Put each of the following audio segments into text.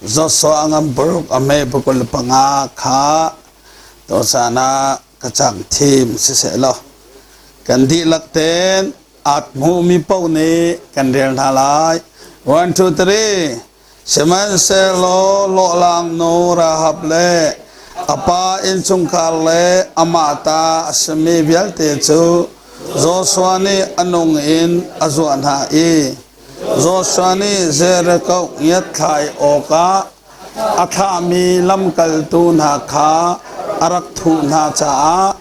Joshua ngan paruk a hme pakul le panga kha tuchan ah ka cang thim siseh law kan dihlak tein at hmuhmi paoh nih kan rel hna lai. 1, 2, 3. Sihmanhsehlaw lawhlang nu Rahab le a pa innchungkhar le amah ta a simi vialte cu Joshua nih a nung in a zuah hna i Joshua nih Jericho ngiatthlai awkah a thlahmi lamkaltu hna kha a rak thuh hna caah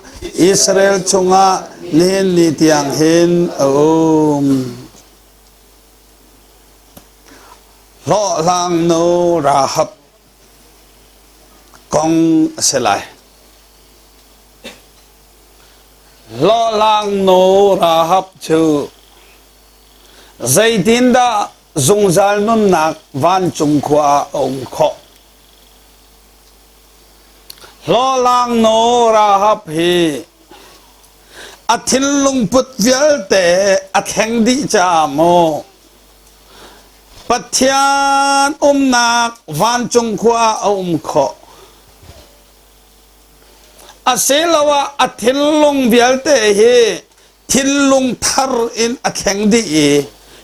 Israel chungah nihin ni tiang hin a um. Hlawhhlang nu Rahab kong a si lai. Hlawhhlang nu Rahab cu zeitindah zungzal nunnak vancung khua ah a um khawh? Hlawhhlang nu Rahab hi a thinlung put vialte a thleng dih caah maw Pathian umnak vancung khua a um khawh? Asiloah a thinlung vialte hi thinlung thar in a thleng dih i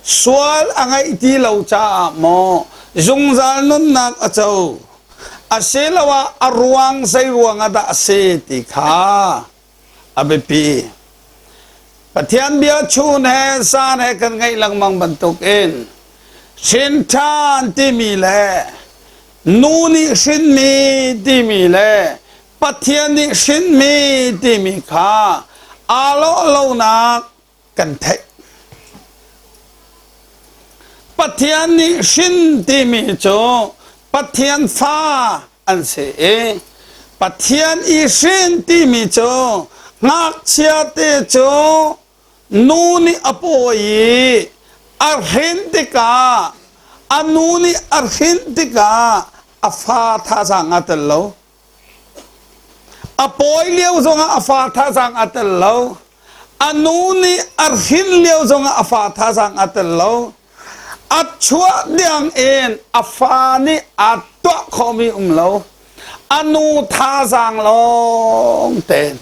sual a ngeih ti lo caah maw zungzal nunnak a co? Asiloah a ruang zei ruang ah dah a si ti kha a biapi. Pathian bia chun he zan he kan ngaih lengmang bantukin hrin ṭhan timi le nu nih hrinmi timi le Pathian nih hrinmi timi kha aa lawh lonak kan theih. Pathian nih hrin timi cu Pathian fa an si i Pathian i hrin timi cu ngakchia te cu nu nih a pawi i a hrin tikah a nu nih a hrin tikah a fa thazaang aa tel lo. A pawi lio zongah a fa thazaang a tel lo. A nu nih a hrin lio zongah a fa thazaang a tel lo. A chuah tiang in a fa nih aa tuah khawhmi um lo. A nu thazaang lawng tein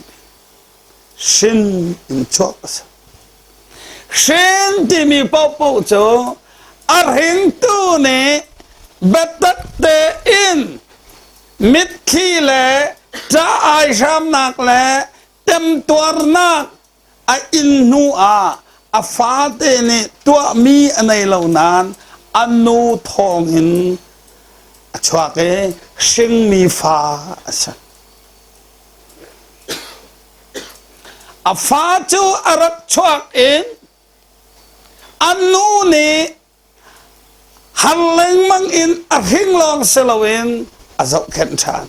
hrin in chuak a si. Hrin timi paohpaoh cu a hringtu nih biatak tein mitthli le ṭah ai hramnak le temtuarnak a inn hnu ah a fate nih tuahmi a nei lo nain a nu thawngin a chuak i hringmi fa a si. A fa cu a rak chuak in a nu nih har lengmang in a hring lawng si loin a zohkhenh ṭhan.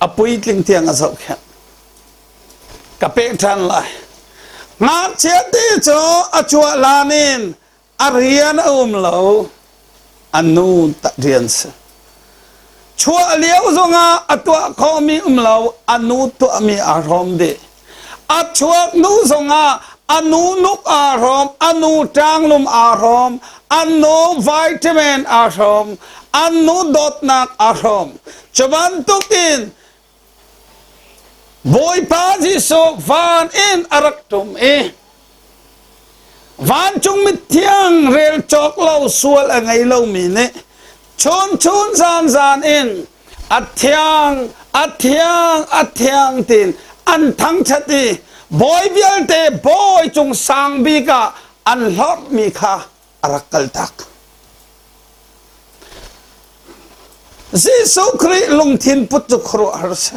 A puitling tiang a zohkhenh. Ka peh ṭhan lai. Ngakchia te cu a chuah hlan in a rian a um lo a nu rian si chuah lio zongah a tuah khawhmi um lo a nu tuahmi aa hrawm dih a chuak nu zongah a nu nuk aa hrawm a nu ṭanglum aa hrawm a nu vitamin aa hrawm a nu dawtnak aa hrawm cu bantukin Bawipa Jesuh van in a rak ṭum i vancung mithiang rel cawk lo sual a ngei lomi nih chun chun zan zan in a thiang a thiang a thiang tiin an thangṭhat i bawi vialte bawi cung sang bik ah an hlorhmi kha a rak kaltak. Jesuh Khrih lungthin put cu khuaruahhar si.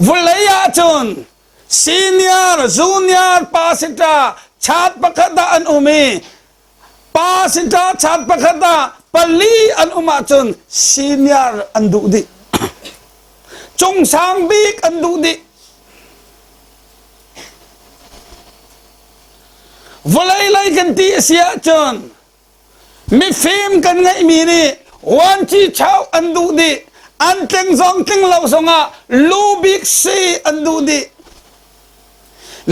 Vulei ahcun senior, junior pastor chat pakhat ah an um i pastor chat pakhat ah pali an um ahcun senior an duh dih. Cungsang bik an duh dih. Vawlei lei kan ti a si ahcun mifim kan ngeihmi nih vuanci chau an duh dih an tling zong tling lo zongah lu bik si an duh dih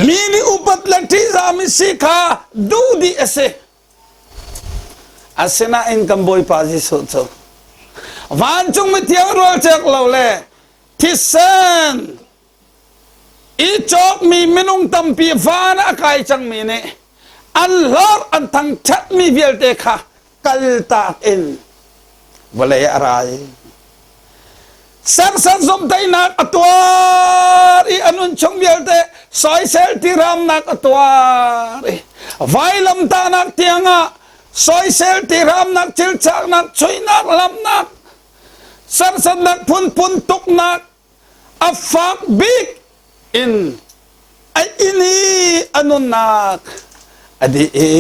mi nih upat le ṭihzahmi si kha duh dih a si. Asinain kan Bawipa Jesuh cu vancung mithiang rual cek lo le thisen i cawkmi minung tampi van a kai cangmi nih an hlorh an thangṭhatmi vialte kha kaltak in vawlei a ra i serhsat zomhtaihnak a tuar i a nun chung vialte soisel tiramnak a tuar i vailamtahnak tiangah soisel tiramnak thilchaknak chuihnak lamnak serhsatnak phunphun tuknak a fak bik in a inn i a nunnak a dih i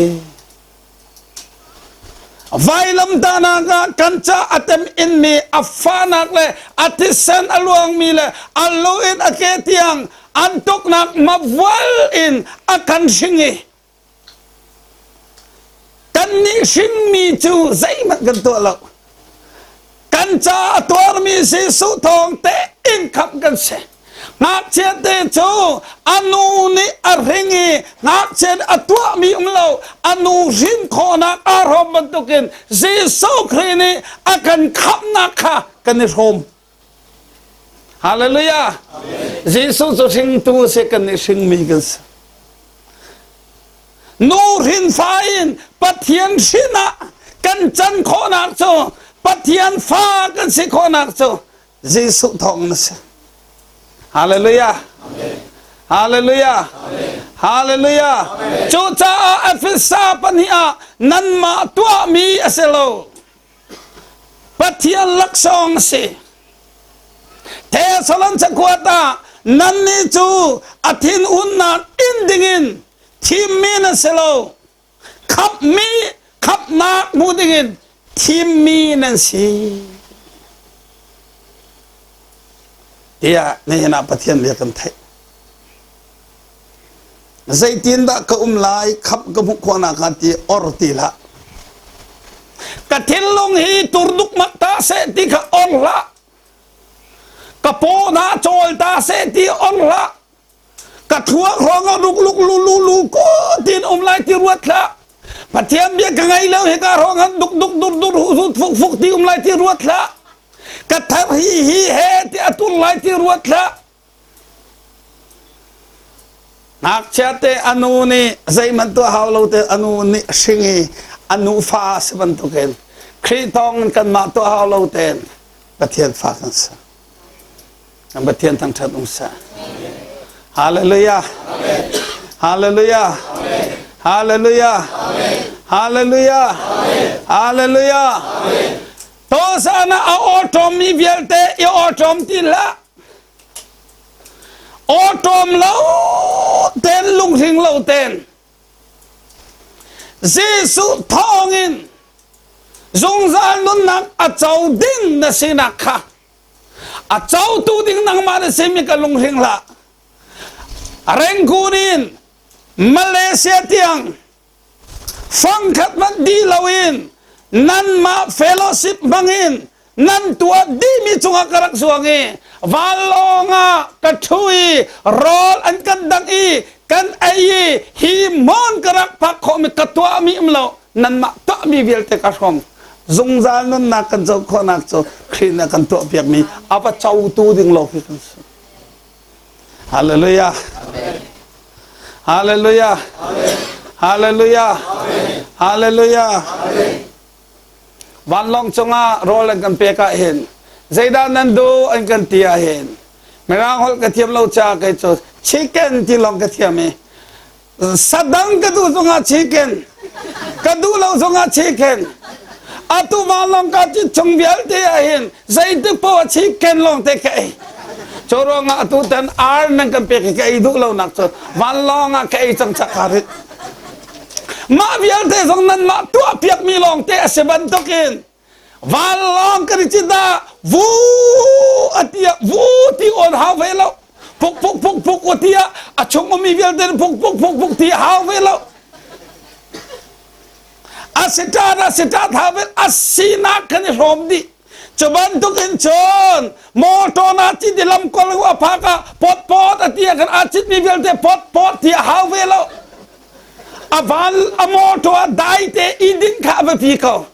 vailamtahnak ah kan ca a tem inmi a fahnak le a thisen a luangmi le a lu in a ke tiang an tuknak mavual in a kan hring i Kannih hringmi cu zeihmanh kan tuah lo. Kan ca a tuarmi Jesuh thawng tein khamh kan si. Ngakchia te cu a nu nih a hring i ngakchia nih a tuahmi um lo a nu hrin khawhnak aa hrawm bantukin Jesuh Khrih nih a kan khamhnak kha kan i hrawm. Hallelujah. Jesuh cu hringtu a si kan nih hringmi kan si. Nu hrinfa in Pathian hrin ah kan can khawhnak cu Pathian fa kan si khawhnak cu Jesuh thawng na si. Hallelujah. Hallelujah. Hallelujah. Cucaah Efesa pahnih ah nanmah tuahmi a si lo. Pathian laksawng a si. Thessalon cakuat ah nannih cu a thinhunnak in dingin thimmi na si lo. Khamhmi khamhnak hmu dingin thimmi nan si. Tiah nihin ah Pathian bia kan theih. Zeitindah ka um lai khamh ka hmuh khawh nakhnga ti or ti hlah. Ka thinlung hi tur dukmak ta seh ti kha or hlah. Ka paw hna cawl ta seh ti or hlah. Ka thluak hrawng ah ruk luk lu lu lu ko tin um lai ti ruat hlah. Pathian bia ka ngei lo hi ka hrawng ah duk duk dur dur hu hu fuk fuk ti um lai ti ruat hlah. Ka thar hi hi he ti a tur lai ti ruat hlah. Ngakchia te a nu nih zeihmanh tuah hau lo te a nu nih hring i a nu fa a si bantukin Khrih thawng in kanmah tuah hau lo tein Pathian fa kan si. Kan Pathian thangṭhat um seh. Hallelujah. Hallelujah. Hallelujah. Hallelujah. Hallelujah. Tosana a awṭawmmi vialte i awṭawm ti hlah. Awṭawm lo ten lunghring lo ten Jesuh thawngin zungzal nunnak a co ding na sinak kha a cotu ding nangmah na simi ka lunghring hlah. Rangoon in Malaysia tiang fangkhat hmanh dih loin nanmah fellowship hmangin nan tuah dihmi cungah ka rak zuang i vanlawng ah ka ṭhu i rawl an kan dangh i kan ei i hi hmun ka rak phak khawhmi ka tuahmi um lo nanmah tuahmi vialte ka hrawm zungzal nunnak kan co khawhnak cu Khrih nih a kan tuahpiakmi a va cotu ding lo khi kan si. Hallelujah. Hallelujah. Hallelujah. Hallelujah. Vanlawng cungah rawl an kan pek ah hin zeidah nan duh an kan ti ah hin mirang holh ka thiam lo caah kei cu chicken ti lawng ka thiam i Sadang ka duh zongah chicken ka duh lo zongah chicken atu vanlawng ka ci chung vialte ah hin zeitik poah chicken lawng te ka ei cu ruangah atu tan ar nan kan pek ka ei duh lo nak cu vanlawng ah ka ei cang cak ka rit mah vialte zong nan mah tuah piak mi lawng te a si bantukin Vanlawng kan i cit ah vu a ti ah vu ti on hau ve lo. Puk puk puk puk u ti ah a chung ummi vialte puk puk puk puk ti hau ve lo. A si ṭat a si ṭat hau ve a sinak kan i hrawm dih. Cu bantuk in cun motor na cit i lam kol a phak ah pot pot a ti ah kan aa citmi vialte pot pot ti a hau ve lo. A van a mawṭaw ah daite i dinh kha a biapi ko.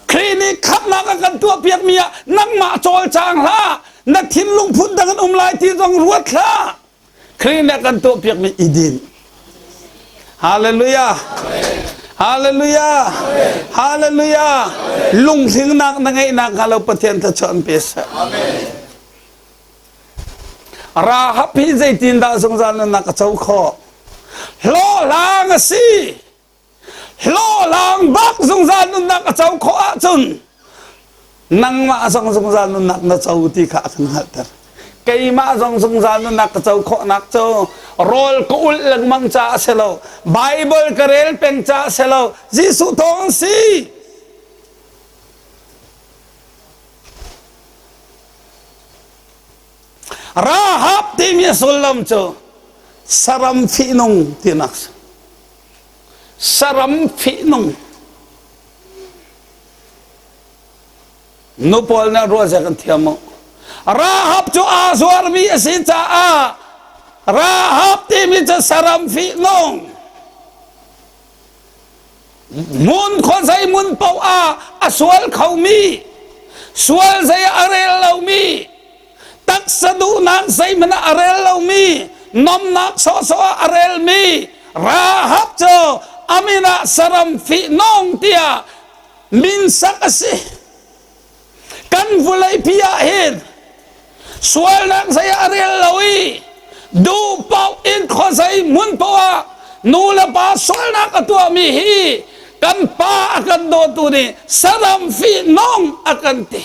Khrih nih khamhnak a kan tuahpiakmi ah nangmah cawlcang hlah. Na thinlung phundang in um lai ti zong ruat hlah. Khrih nih a kan tuahpiakmi i din. Hallelujah. Hallelujah. Hallelujah. Lunghlingnak na ngeihnak hnga lo Pathian thluachuah an pe seh. Rahab hi zeitindah zungzal nunnak a co khawh? Hlawhhlang a si. Hlawhhlang bak zungzal nunnak a co khawh ahcun nangmah zong zungzal nunnak na co ti kha a kan hngalhter. Keimah zong zungzal nunnak ka co khawhnak cu rawl ka ulh lengmang caah a si lo, Bible ka rel peng caah a si lo, Jesuh thawng si. Rahab timi a sullam cu saram fihnung tinak si. Saram fihnung. Nu pawl nih ruah zia kan thiam mu. Rahab cu aa zuarmi a si caah Rahab timi cu saram fihnung. Hmun khuazei hmun paoh ah a sual khomi, sual zei a rel lomi, taksa duhnak zeihmanh ah a rel lomi, nomnak sawhsawh ah a relmi Rahab cu a min ah saram fihnawng tiah min sak a si. Kan vawleipi ah hin sualnak zei ah a rel lo i duh paoh in khuazei hmun paoh ah nu le pa sualnak a tuahmi hi kan pa a kan dawtu nih saram fihnawng a kan ti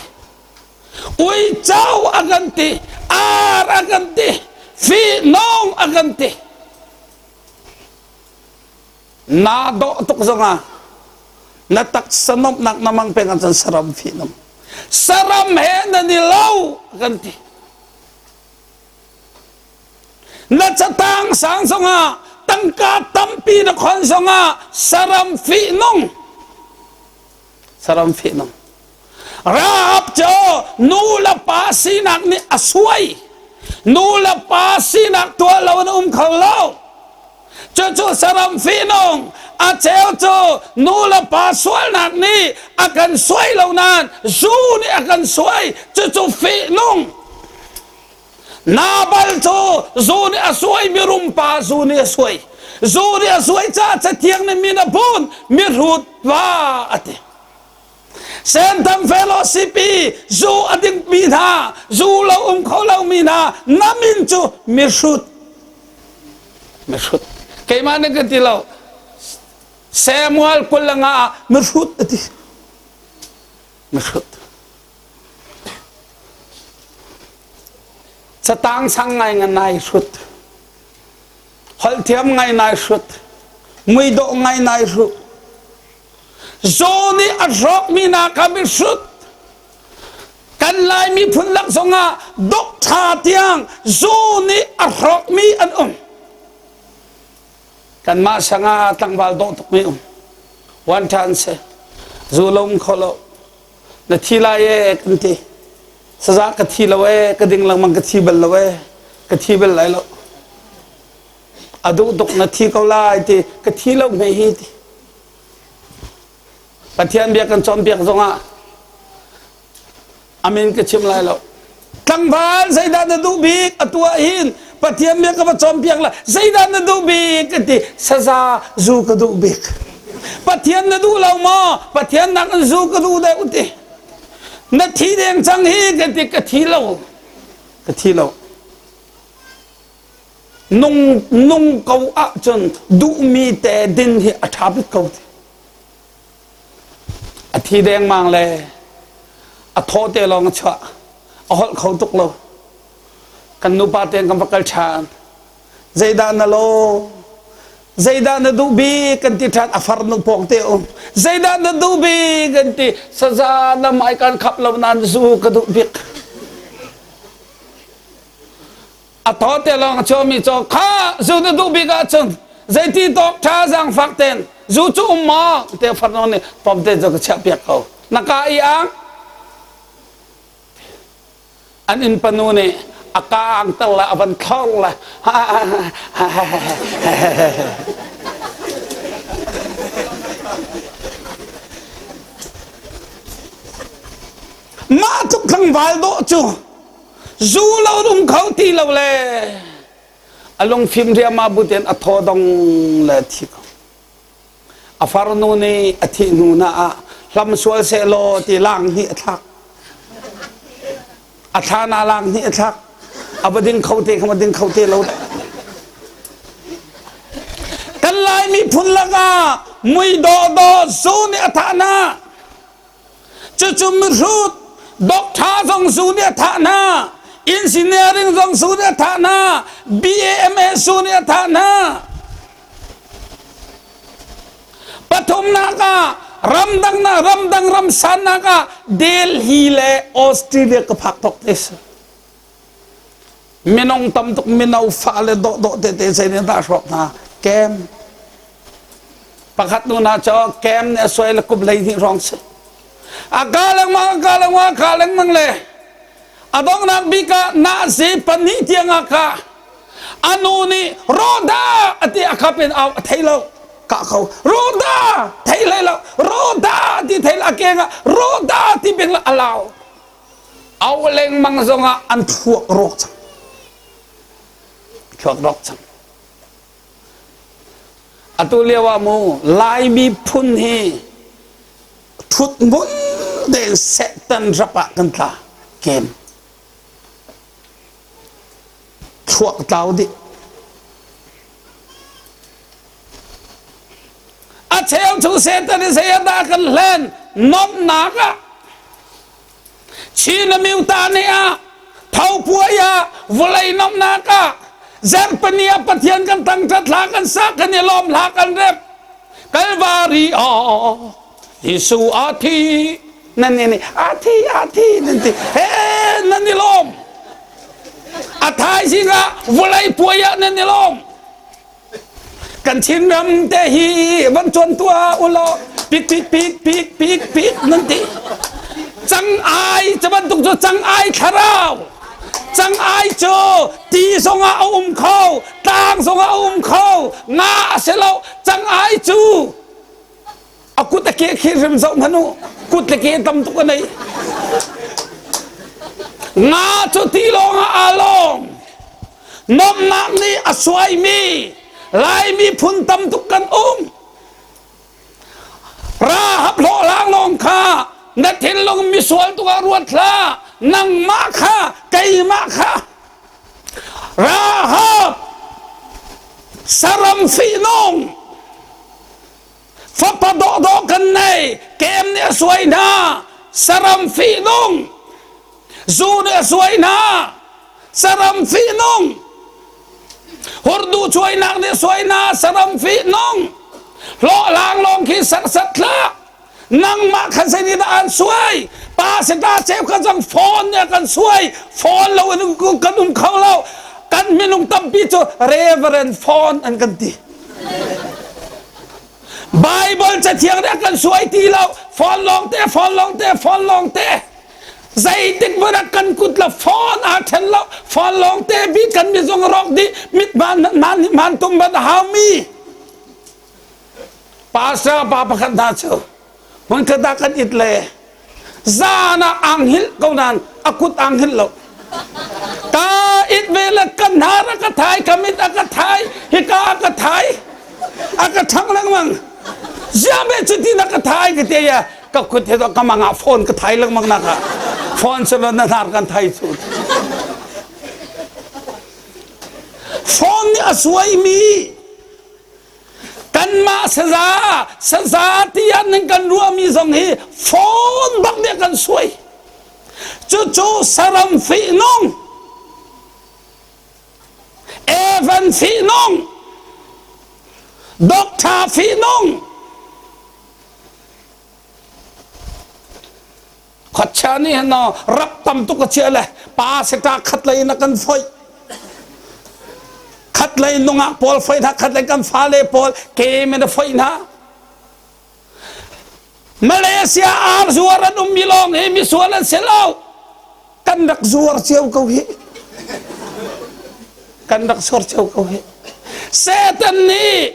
uico a kan ti ar a kan ti fihnawng a kan ti Naa dawh tuk zongah na taksa nuamhnak na mang peng ahcun saram fihnung. Saram he nan i lo kan ti. Na catang sang zongah tangka tampi na khon zongah saram fihnung. Saram fihnung. Rahab cu nu le pa sinak nih a suai. Nu le pa sinak tuah lo in um kho lo. Cucu saram fihnung a cheu cu nu le pa sualnak nih a kan suai lo nain zu nih a kan suai. Cucu fihnung. Nabal cu zu nih a suai mirum pa zu nih a suai. Zu nih a suai caah cathiang nih min a phun mihrut pa a ti. Senthang Fellowship i zu a dingmi hna, zu lo um kho lomi hna, na min cu mihrut. Mihrut. Keimah nih ka ti lo. Samuel kul le nga ah mihrut a ti. Mihrut. Catang sang ngai ngan nai hrut. Holh thiam ngai nai hrut. Muidawh ngai nai hruh. Zaw nih a hrawkmi hna kha mihrut kan Lai miphun lak zongah dok ṭha tiang zaw nih a hrawkmi an um. Kanmah sangah tlangval dawh tukmi um. Wan ṭha an si. Zu lo um kho lo. Na thi lai e kan ti. Saza ka thi lo e, ka ding lengmang ka thi bal lo e, ka thi bal lai lo. A duh tuk na thi ko lai ti, ka thi lo hme hi ti. Pathian bia kan cawnpiak zongah amin ka chim lai lo. Tlangval zeidah na duh bik a tuah hin Pathian bia ka va cawnpiak la zeidah na duh bik ka ti saza zu ka duh bik. Pathian na duh lo maw? Pathian nak in zu ka duh deuh ti. Na thi deng cang hi ka ti ka thi lo. Ka thi lo. Nung nung ko ahcun duhmi te din hi a ṭha bik ko ti. A thi dengmang le a thaw te lawng a chuah. A holh kho tuk lo. Kan nupa tein kan va kal ṭhan. Zeidah na lo? Zeidah na duh bik kan ti ṭhan a farnu pawng te um. Zeidah na duh bik kan ti saza na mai kan khap lo nan zu ka duh bik. A thaw te lawng a chuahmi caw kha zu na duh bik ahcun zeiti tawk ṭha zaangfak ten zu cu um maw te farnu nih pom te cu ka chiah piak ko na ka i ang an inn panu nih a ka ang ter le a van thlor le. Mah tluk tlangval dawh cu zu lo um kho ti lo le a lungfim riama butin a thaw dong le thi ko. A farnu nih a thih hnu na ah hlam sual seh law ti lang hnih a thlak. A thla na lang hnih a thlak. A va ding kho te kha va ding kho te lo. Kan Lai miphun lakah mui dawh dawh zu nih a thah hna. Cucu mihrut doctor zong zu nih a thah hna. Engineering zong zu nih a thah hna. BAMA zu nih a thah hna. Pathumnak ah ramdang na ramdang ram sannak ah Delhi le Australia ka phak tok te si. Minung tam tuk mino fa le dawh dawh te te zei nih dah hrawk hna kem pakhat nu na cho kem nih a suai le kum 12 hrawng si. A ka lengmang a ka lengmang a ka lengmang le a donghnak bik ah nahzi pahnih tiang ah ka a nu nih Roda a ti a khap in au a thei lo ka kho Roda thei hlei lo Roda ti thei lo a keng ah Roda ti bing la a lau au lengmang zong ah an thluak rawk cang thluak rawk cang atu lio ah mu Laimi phun hi thut mun tein Satan rap ah kan tla kem thluak tlau dih a cheu cu Satan i zei ah dah kan hlen nomnak ah Chin amiu ta nih ah tho puai ah vawlei nomnak ah Zerpani ah Pathian kan thangṭhat hla kan sa kan i lawm hla kan rep Kalvari ah Jesuh a thi nan ni a thi a thi nan ti he nan i lawm a thaizing ah vawlei puai ah nan i lawm kan Chinram te hi van chuan tua ulaw pik pik pik pik pik pik nan ti cang ai cu bantuk cu cang ai thlarau cang ai cu ti zongah a um kho tlang zongah a um kho nga a si lo cang ai cu a kut a ke khi hrim zoh hmanh u kut le ke tam tuk a nei nga cu ti lawng ah aa lawm nomnak nih a suaimi Laimi phun tam tuk kan um Rahab hlawhlang lawng kha na thinlung misual tuk ah ruat hlah nangmah kha keimah kha Rahab saram fihnung Fapa dawhdawh kan nei, kem nih a suai hna, saram fihnung, zu nih a suai hna, saram fihnung, hurdu chuainak nih a suai hna, saram fihnung, hlawhlang lawng khi serhsat hlah, nangmah kha zei dah an suai pa sita cheu kha zong phone nih a kan suai phone lo in kan um kho lo kan minung tampi cu reverend phone an kan ti Bible cathiang nih a kan suai ti lo phone lawng te phone lawng te phone lawng te zeitik hmanh ah kan kut le phone aa then lo phone lawng te bi kan mi zong rawk dih mit man man man tum ban hau mi pastor pa pakhat hna cu hmunkhat ah kan it le zan ah ang hil ko nan a kut ang hil lo ka it ve le kan hnar a ka thai ka mit a ka thai hika a ka thai a ka thang lengmang ziame cuti na ka thai ka te ya ka kut he ka mang ah phone ka thai lengmang na ka phone selo na hnar kan thai chu phone nih a suai mi Kanmah saza saza tiah nan kan ruahmi zong hi phone bak nih a kan suai. Cucu saram fihnung, Evan fihnung, Doctor fihnung, Khuachia nih hin rap tam tuk a chia le pa seta khat lei in a kan foih. Khat lei nungak pawl foih hna, khat lei kan fale pawl kem in a foih hna. Malaysia ar zuar an ummi lawng hi misual an si lo. Kan rak zuar cio ko hi. Kan rak zuar cio ko hi. Satan nih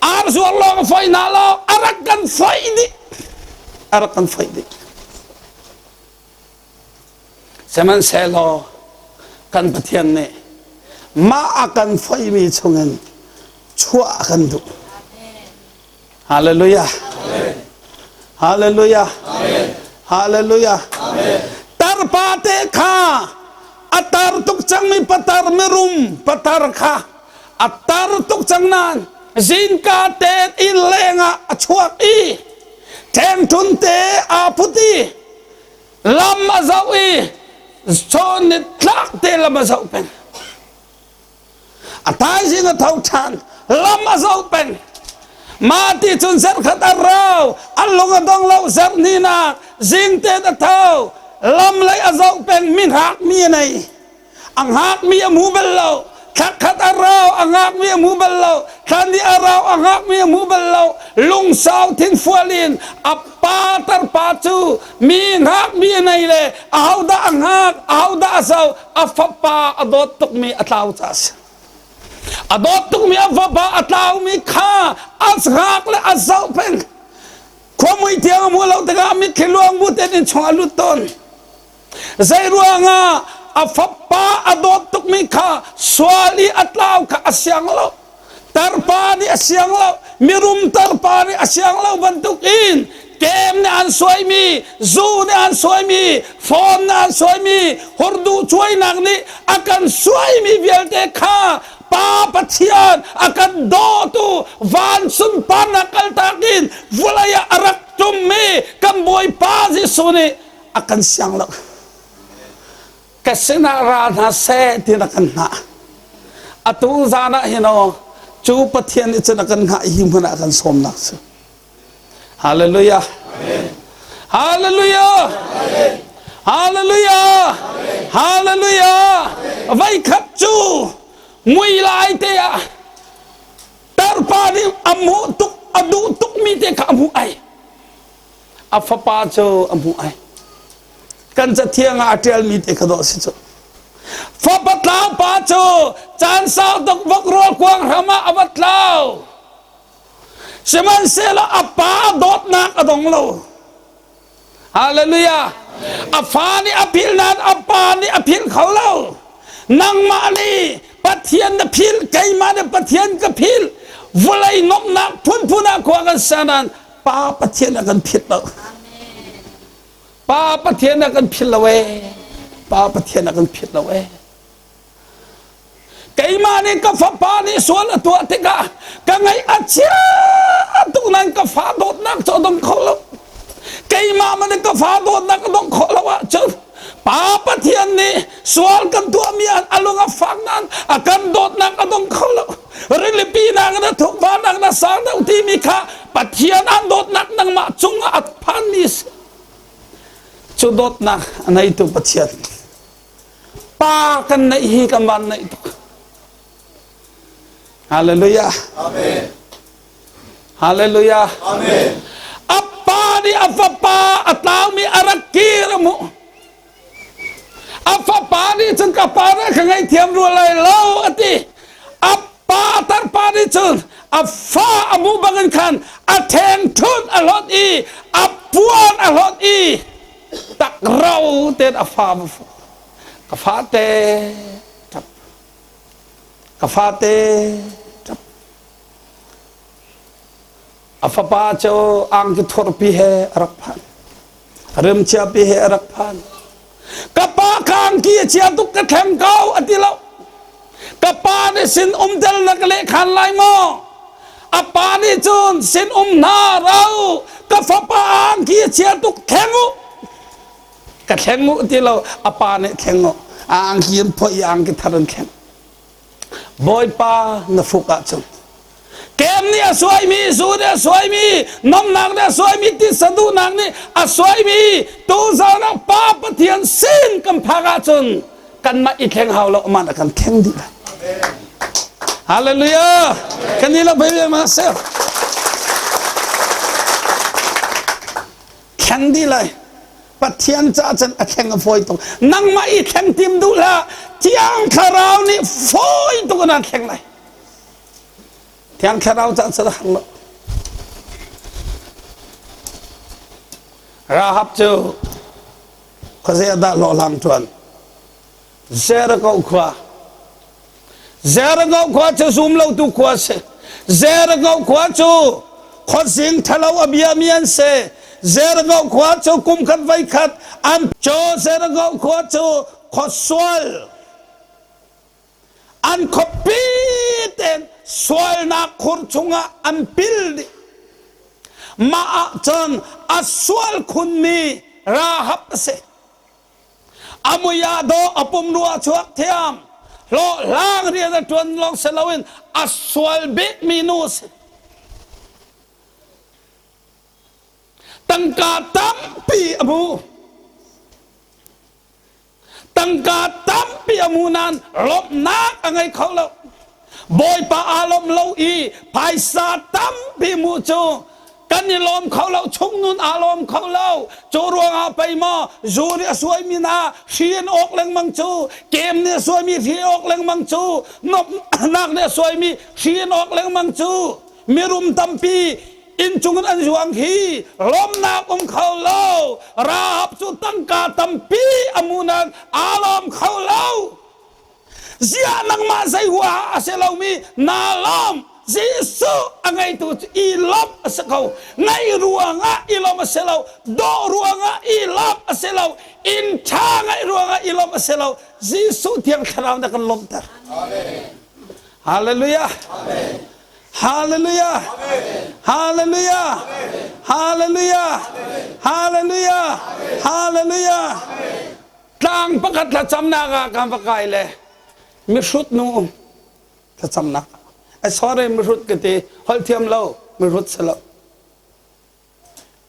Ar zuar lawng a foih hna lo, a rak kan foih dih. A rak kan foih dih. Sihmanhsehlaw kan Pathian nih mah a kan foihmi chungin chuah a kan duh. Hallelujah. Hallelujah. Hallelujah. Tarpa te kha a tar tuk cangmi patar mirum patar kha a tar tuk cang nain zingka te inn lengah a chuak i ṭhengṭhun te aa put i lam a zoh i chawn ni tlak te lam a zoh peng. A thaizing a tho ṭhan, lam a zoh peng. Mah ti cun zarhkhat a rau, a lung a dong lo zarhhnih zing tein a tho, lam lei a zoh peng, mi hngakmi a nei. A hngakmi a hmu bal lo. Thlakhat a rau, a hngakmi a hmu bal lo. Thla a rau, a hngakmi a hmu bal lo. Lungsau thinfual in a pa tarpa cu mi hngakmi a nei le ahodah a hngak, ahodah a zoh, a fapa a dawt tukmi a tlau ca a si. A dawt tukmi a fapa a tlaumi kha a hngak le a zoh peng. Khuamui tiang a hmu lo tikah a mitthli luang bu tein inn chung a lut tawn. Zei ruangah a fapa a dawt tukmi kha sual i a tlau kha a siang lo. Tarpa nih a siang lo, mirum tarpa nih a siang lo bantuk in kem nih an suaimi, zu nih an suaimi, phone nih an suaimi, hurduh cuainak nih a kan suaimi vialte kha Pa Pathian a kan dawtu van sunparnak kaltak in vawlei ah a rak tummi kan Bawipa Jesuh nih a kan siang lo. Ka sinah ra hna seh ti na kan hngah. Atu zan ah hin aw cu Pathian nih cun a kan hngah hi hmun ah kan sawmnak cu. Hallelujah. Hallelujah. Hallelujah. Hallelujah. Vai khat cu mui lai te ah tarpa nih a hmuh tuk a duh tuk mi te kha a hmuh ai. A fapa cu a hmuh ai. Kan cathiang ah a ṭialmi te kha dawh si cu. Fapa tlau pa cu caan sau tuk vok rual kuang hram ah a va tlau. Sihmanhsehlaw a pa dawtnak a dong lo. Hallelujah. A fa nih a philh nain a pa nih a philh kho lo. Nangmah nih Pathian na philh, keimah nih Pathian ka philh. Vawlei nuamhnak phunphun ah khua kan ser nain Pa Pathian a kan philh lo. Pa Pathian a kan philh lo ee. Pa Pathian a kan philh lo ee. Keimah nih ka fapa nih sual a tuah tikah ka ngaih a chia tuk nain ka fa dawtnak cu a dong kho lo. Keimah man ka fa dawtnak a dong khawh lo ahcun Pa Pathian nih sual kan tuahmi a lung a fak nain a kan dawtnak a dong kho lo. Rilipi nak na thuk va nak na sang deuh timi kha Pathian an dawtnak nangmah cungah a phanmi si. Cu dawtnak a neitu Pathian. Pa kan neih hi kan van neih tuk. Hallelujah. Amen. Hallelujah. Amen. A pa nih a fapa a tlaumi a rak kir a hmuh. A fapa nih cun ka pa nih ka ngaihthiam rua lai lo a ti. A pa tarpa nih cun a fa a hmuh bangin khan a ṭhengṭhunh a hlawt i a puan a hlawt i tak ro tein a fa ka fate ṭap ka fate ṭap a fapa cu angki thurpi he a rak phan rimchiapi he a rak phan ka pa ka angki a chia tuk ka thleng ko a ti lo ka pa nih sin um tel na ka lehkhan lai maw a pa nih cun sin um hna ro ka fapa angki a chia tuk thleng u ka thleng u ti lo a pa nih thleng u a angki an phoih i angki thar an thleng Bawipa na fuk ahcun kem nih a suaimi zu nih a suaimi nomnak nih a suaimi titsa duhnak nih a suaimi tuzan ah Pa Pathian sin kan phak ahcun kanmah i thleng hau lo aman a kan thleng dih lai Hallelujah kan i lo ve ma sir thleng dih lai Pathian ca cun a thleng a fawi tuk nangmah i thleng tim duh hlah Thiang Thlarau nih fawi tuk in an thleng lai Thiang Thlarau ca cun a har lo Rahab cu khuazei ah dah hlawhhlang ṭuan? Jericho khua. Jericho khua cu zum lotu khua si. Jericho khua cu khuazing ṭhalo a biami an si. Jericho khua cu kum khat voi khat an cu Jericho khua cu khuasual an khuapi tein sualnak khur chungah an pil dih. Mah ah cun a sual khunmi Rahab a si. A mui ah dawh a pumrua a chuak thiam. Hlawhhlang rian a ṭuan lawng si loin a sual bikmi nu a si. Tangka tampi a hmu. Tangka tampi a hmu nain lawmhnak a ngei kho lo. Bawipa aa lawmh lo i phaisa tampi hmuh cu kan i lawm kho lo, chungnun aa lawm kho lo. Cu ruangah pei maw zu nih a suaimi hna hri an awk lengmang cu, kem nih a suaimi hri awk lengmang cu, nuamhnak nih a suaimi hri an awk lengmang cu, mirum tampi inncung in an zuang hi lawmnak um kho lo. Rahab cu tangka tampi a mu nain aa lawm kho lo. Ziah nangmah zei huaha a si lomi naa lawm. Jesuh a ngeitu cu i lawmh a si ko. Ngaih ruangah i lawmh a si lo. Dawh ruangah i lawmh a si lo. Inn ṭha ngaih ruangah i lawmh a si lo. Jesuh Thiang Thlarau nih a kan lawmhter. Hallelujah. Hallelujah. Hallelujah. Hallelujah. Hallelujah. Hallelujah. Tlang pakhat thlacamnak ah kan va kai le mihrut nu um thlacamnak ah. Sorry mihrut ka ti holh thiam lo mihrut si lo.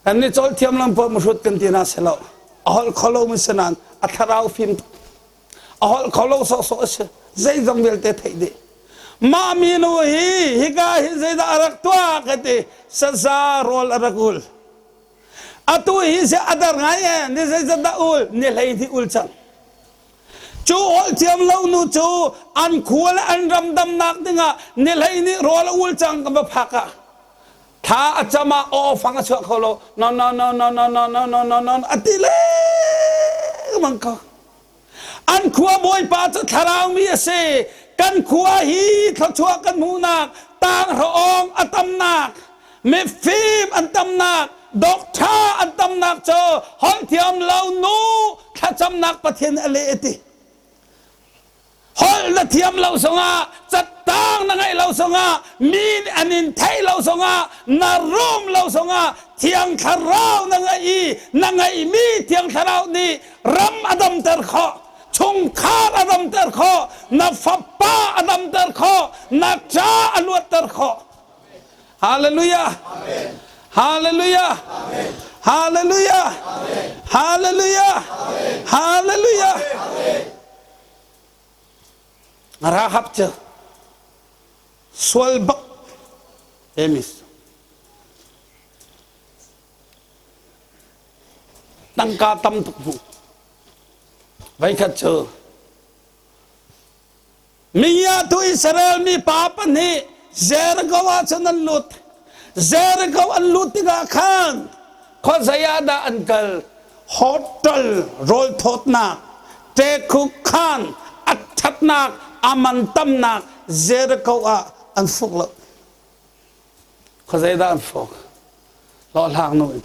Kan nih cawl thiam lam poh mihrut kan ti na si lo. A holh kho lo mi si nain a thlarau fim a holh kho lo sawhsawh a si. Zeizong vialte theih dih. Mah minu hi hika hi zeidah a rak tuah ka ti saza rawl a rak ul. Atu hi si a dar ngai e ni zeizat dah ul ni hlei hnih ul cang. Cu holh thiam lo nu cu an khua le an ram damnak dingah ni hlei nih rawl a ul cang kan va phak ah thla a cam ah aw fang a chuah kho lo no no no no no no no no no no a ti lengmang ko. An khua bawipa cu thlarau mi a si. Kan khua hi thluachuah kan hmuhnak, tanghra-awng a tamnak, mifim an tamnak, doctor an tamnak cu holh thiam lo nu thlacamnak Pathian a leh a ti. Holh na thiam lo zongah, cattang na ngeih lo zongah, mi nih an in theih lo zongah, na rum lo zongah, Thiang Thlarau na ngeih i na ngeihmi Thiang Thlarau nih ram a damter khawh, chungkhar a damter khawh, na fapa a damter khawh, na ṭa a luatter khawh. Hallelujah. Hallelujah. Hallelujah. Hallelujah. Hallelujah. Rahab cu sual bak emis tangka tam tuk hmu veikhat cu Mingiatu Israel mi pa pahnih Jericho ah cun an lut. Jericho an lut tikah khan khuazei ah dah an kal? Hotel rawl thawtnak, ṭekhuk khaan a ṭhatnak, a man tamnak Jericho ah an fuk lo. Khuazei dah an fuk? Hlawhhlang nu in.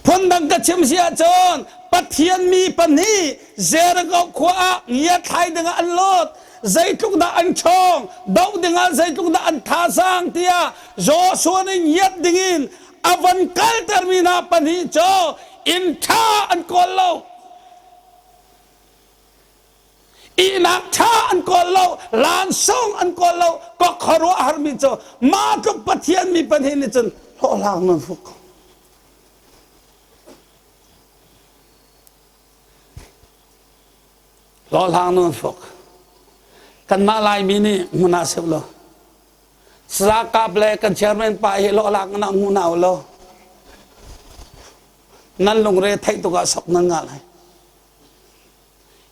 Phundang ka chim si ahcun Pathian mi pahnih Jericho khua ah ngiathlai dingah an lut. Zeitluk dah an ṭhawng, doh dingah zeitluk dah an thazaang tiah Joshua nih ngiat dingin a van kaltermi hna pahnih cu inn ṭha an kawl lo. Ihnak ṭha an kawl lo, lansung an kawl lo, ka khuaruahharmi cu mah tluk Pathian mi pahnih nih cun hlawhhlang nan hruk. Hlawhhlang nan hruk. Kanmah Laimi nih hmun ah seuh lo. Saza kap le kan chairman pa hi hlawhhlang na hmu na lo. Nan lungre theih tuk ah sok nan ngah lai.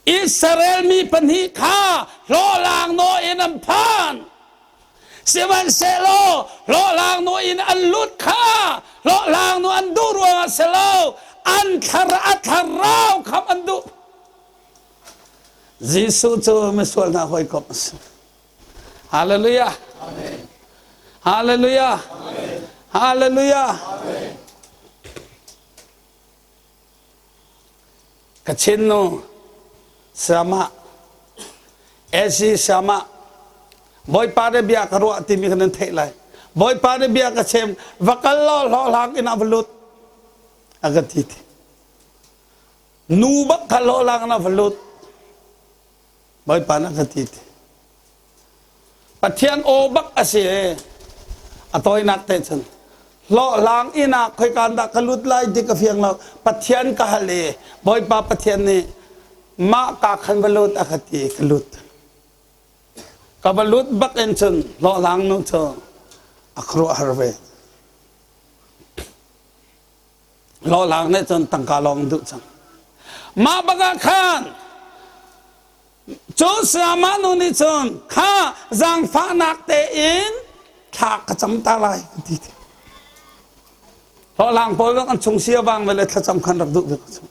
Israel mi pahnih kha hlawhlang naw in an phan. Sihmanhsehlaw hlawhlang naw in an lut kha hlawhlang naw an duh ruangah si lo, an thlar a thlarau khamh an duh. Jesuh cu misual hna hawikom a si. Hallelujah. Hallelujah. Hallelujah. Kachin nu Sama Esi Sama Bawipa nih bia ka ruah timi kan nan theih lai. Bawipa nih bia ka chem va kal law hlawhhlang in a va lut a ka ti ti. Nu bak kha hlawhhlang in a va lut. Bawipa nih a ka ti ti. Pathian aw bak a si i a tawinak te cun hlawhhlang inn ah khoikaan dah ka lut lai ti ka fiang lo. Pathian ka hal i Bawipa Pathian nih mah ka khan va lut a ka ti i ka lut. Ka va lut bak in cun hlawhhlang nu cu a khuaruahhar ve. Hlawhhlang nih cun tangka lawng duh cang. Mah bak ah khan Cun sayamah nu nih cun kha zaangfahnak tein thla ka cam ta lai ka ti. Hlawhhlang pawl bak an chung sia vang ve le thlacam khan rak duh ve ko cu.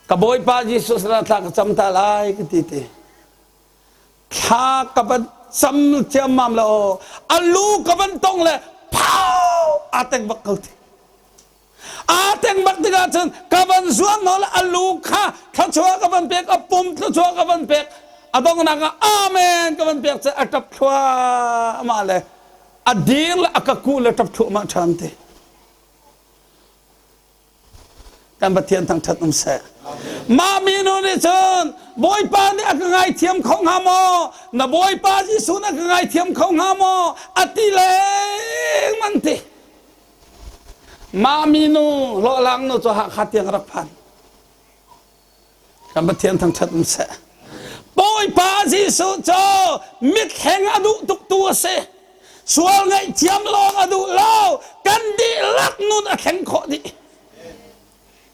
Ka Bawipa Jesuh sinah thla ka cam ta lai ka ti ti. Thla ka van cam ciammam le aw a lu ka van tong le phau aa teng bak ko ti. Aa teng bak tikah cun ka van zuan nawl a lu kha thluachuah ka van pek, a pum thluachuah ka van pek, a donghnak ah amen ka van pek cu a ṭap thluahmah le a dir le a ka kuh le ṭap thluahmah ṭhan te. Kan Pathian thangṭhat um seh. Mah minu nih cun Bawipa nih a ka ngaithiam kho hnga maw? Na Bawipa Jesuh na ka ngaithiam kho hnga maw? A ti lengmang ti. Mah minu hlawhlang nu cu Hakha tiang rak phan. Kan Pathian thangṭhat um seh. Bawipa Jesuh cu mithleng a duh tuk tu a si. Sual ngaihthiam lawng a duh lo. Kan dihlak nun a thleng khawh dih.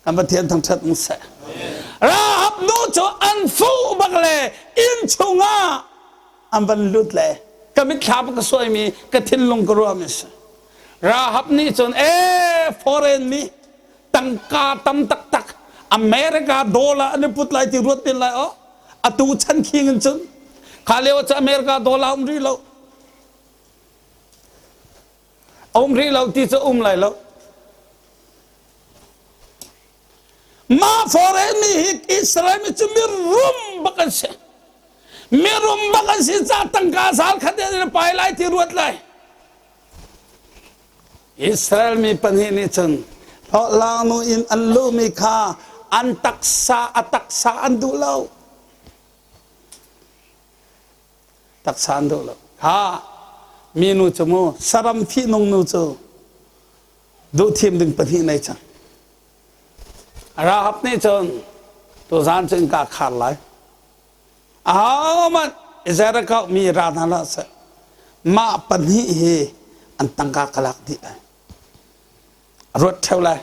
Kan Pathian thangṭhat um seh. Rahab nu cu an fuh bak le inn chungah an van lut le ka mitthlam ka suaimi ka thinlung ka ruahmi a si. Rahab nih cun ee foreign mi tangka tam taktak America dollar an i put lai ti ruat men lai aw atu chan khing in cun kha lio cu America dollar um rih lo um rih lo ti cu um lai lo mah foreign mi hi Israel mi cu mirum bak an si mirum bak an si ca tangka zal khat in pai lai ti ruat lai Israel mi pahnih nih cun hlawhhlangnu in an luhmi kha an taksa a taksa an duh lo. Taksa an duh lo. Kha minu cu mu saram fihnung nu cu duh thim ding pahnih nei cang. Rahab nih cun tuzaan cu innka khar lai. Ahohmanh Jericho mi ra hna hlah seh. Mah pahnih hi an tangka ka lak dih lai. A ruat ṭheo lai.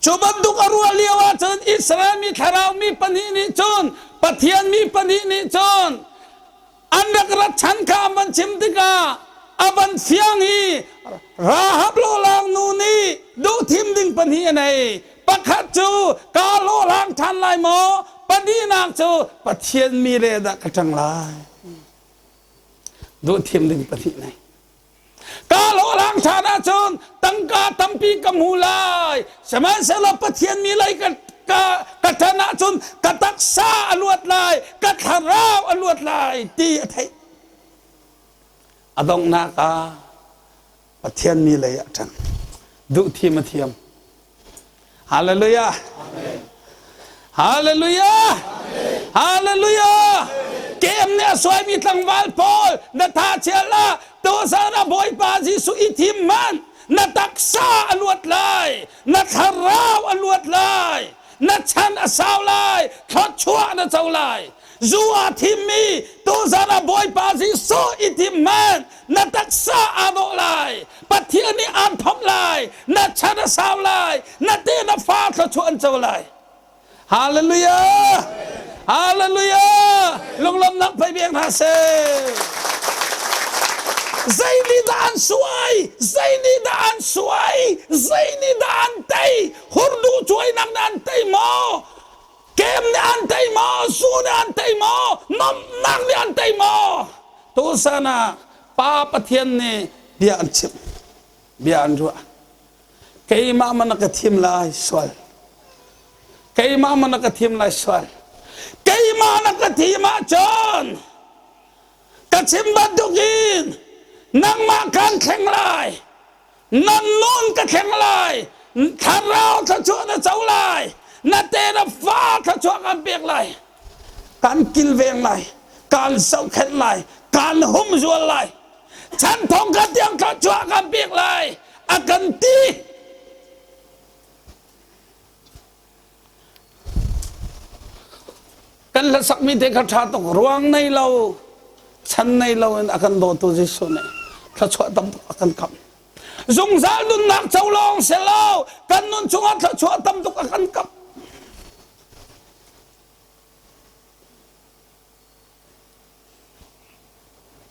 Cu bantuk a ruah lio ahcun Israel mi thlarau mi pahnih nih cun Pathian mi pahnih nih cun an rak rat chan kha an van chim tikah a van fiang i Rahab lawlang nu nih duhthim ding pahnih a nei. Pakhat cu kaa hlawhhlang ṭhan lai maw? Pahnihnak cu Pathian mi le dah ka ṭang lai. Duhthim ding pahnih nei. Kaa hlawhhlang ṭhan ahcun tangka tampi ka hmu lai. Sihmanhsehlaw Pathian mi lei ka ka ka ṭan ahcun ka taksa a luat lai, ka thlarau a luat lai ti a theih. A donghnak ah Pathian mi lei ah ṭang. Duhthim a thiam. Hallelujah. Hallelujah. Hallelujah. Kem nih a suaimi tlangval pawl na tha chia la tuzan ah Bawipa Jesuh i thim hmanh na taksa a luat lai na thlarau a luat lai na chan a sau lai thluachuah na co lai zu aa thimmi tuzan ah Bawipa Jesuh i thim hmanh na taksa aa dawh lai Pathian nih aan thomh lai na chan a sau lai na te na fa thluachuah an co lai Hallelujah Hallelujah lunglawmhnak pei beng hna seh zei nih dah an suai zei nih dah an suai zei nih dah an tei hurdu cuainak nih an tei maw? Kem nih an tei maw? Zu nih an tei maw? Nomhnak nih an tei maw? Tusan ah Pa Pathian nih bia an chimh, bia an ruah. Keimah man na ka thim lai sual. Keimah man na ka thim lai sual. Keimah na ka thim ahcun ka chim bantukin nangmah kan thleng lai. Nan nun ka thleng lai. Thlarau thluachuah na co lai. Na te na fa thluachuah kan pek lai. Kan kilveng lai. Kan zohkhenh lai. Kan humzual lai. Chan thong ka tiang thluachuah kan pek lai. A kan ti. Kan hlasakmi te kha ṭha tuk ruang nei lo chan nei lo in a kan dawtu Jesuh nih thluachuah tam tuk a kan kamh. Zungzal nunnak co lawng si lo kan nun chungah thluachuah tam tuk a kan kamh.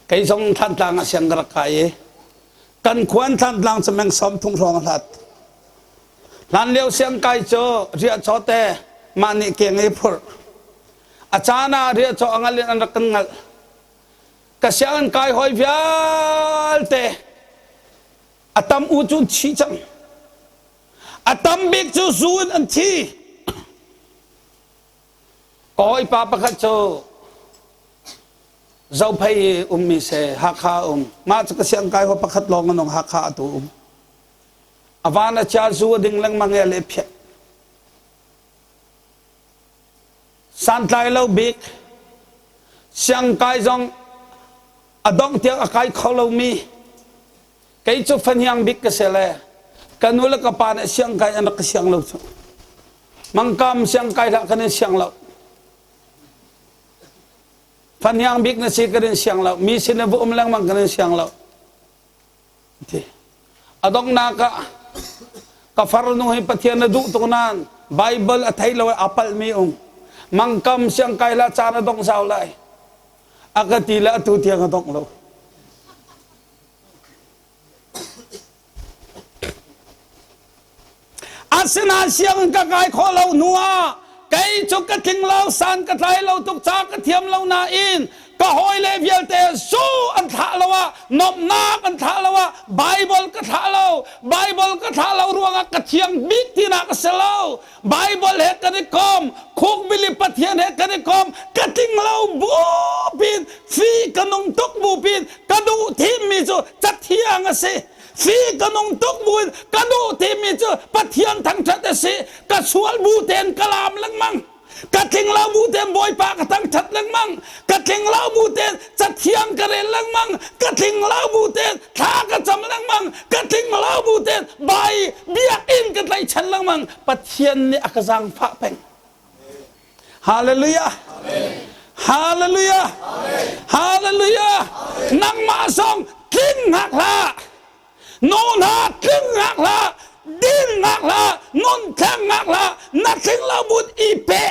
Kei zong Thantlang ah siang ka rak kai i kan khuan Thantlang cu meng sawm thum hrawng a hlat. Hlan lio siang kai cu riahcaw te mah nih keng i phurh. A caan ah riahcaw a ngal in an rak kan ngalh. Ka sianginn kai hawi vialte a tam u cu an thi cang. A tam bik cu zu in an thi. Ka hawipa pakhat cu Zophei i ummi si Hakha um. Mah cu ka siangkai haw pakhat lawng a nung Hakha atu um. A van a chia zu a ding lengmang i a le phiah. Santlai lo bik siangkai zong a dongh tiang a kai kho lomi kei cu fahniang bik ka si le ka nu le ka pa nih siangkai an rak ka siang lo cu. Mangkam siangkai hlah kan in siang lo. Fahniang bik na si kan in siang lo. Mi sin va um lengmang kan in siang lo. Ti. A donghnak ah ka farnu hi Pathian na duh tuk nain Bible a thei lo i a palhmi um. Mangkam siangkai la caan a dongh zau lai. A ka ti le atu tiang a dongh lo. Asinain sianginn ka kai khawh lo hnu ah kei cu ka tling lo, san ka tlai lo tuk ca ka thiam lo nain ka hawile vialte zu an thlah lo ah nuamhnak an thlah lo ah Bible ka thlah lo. Bible ka thlah lo ruangah ka thiang bik tinak a si lo. Bible he kan i kom, khukbili Pathian he kan i kom, ka tling lo bu pin, fi ka nung tuk bu pin, ka duh thimmi cu cathiang a si. Fi ka nung tuk buin ka duh timi cu Pathian thangṭhat a si. Ka sual bu tein ka laam lengmang. Ka tling lo bu tein Bawipa ka thangṭhat lengmang. Ka tling lo bu tein cathiang ka rel lengmang. Ka tling lo bu tein thla ka cam lengmang. Ka tling lo bu tein bai biakinn ka tlaihchan lengmang. Pathian nih a ka zaangfah peng. Hallelujah. Hallelujah. Hallelujah. Nangmah zong tling hngak hlah. Nu hna tling hngak hlah. Din hngak hlah. Nun thleng hngak hlah. Na tling lo bun i pe.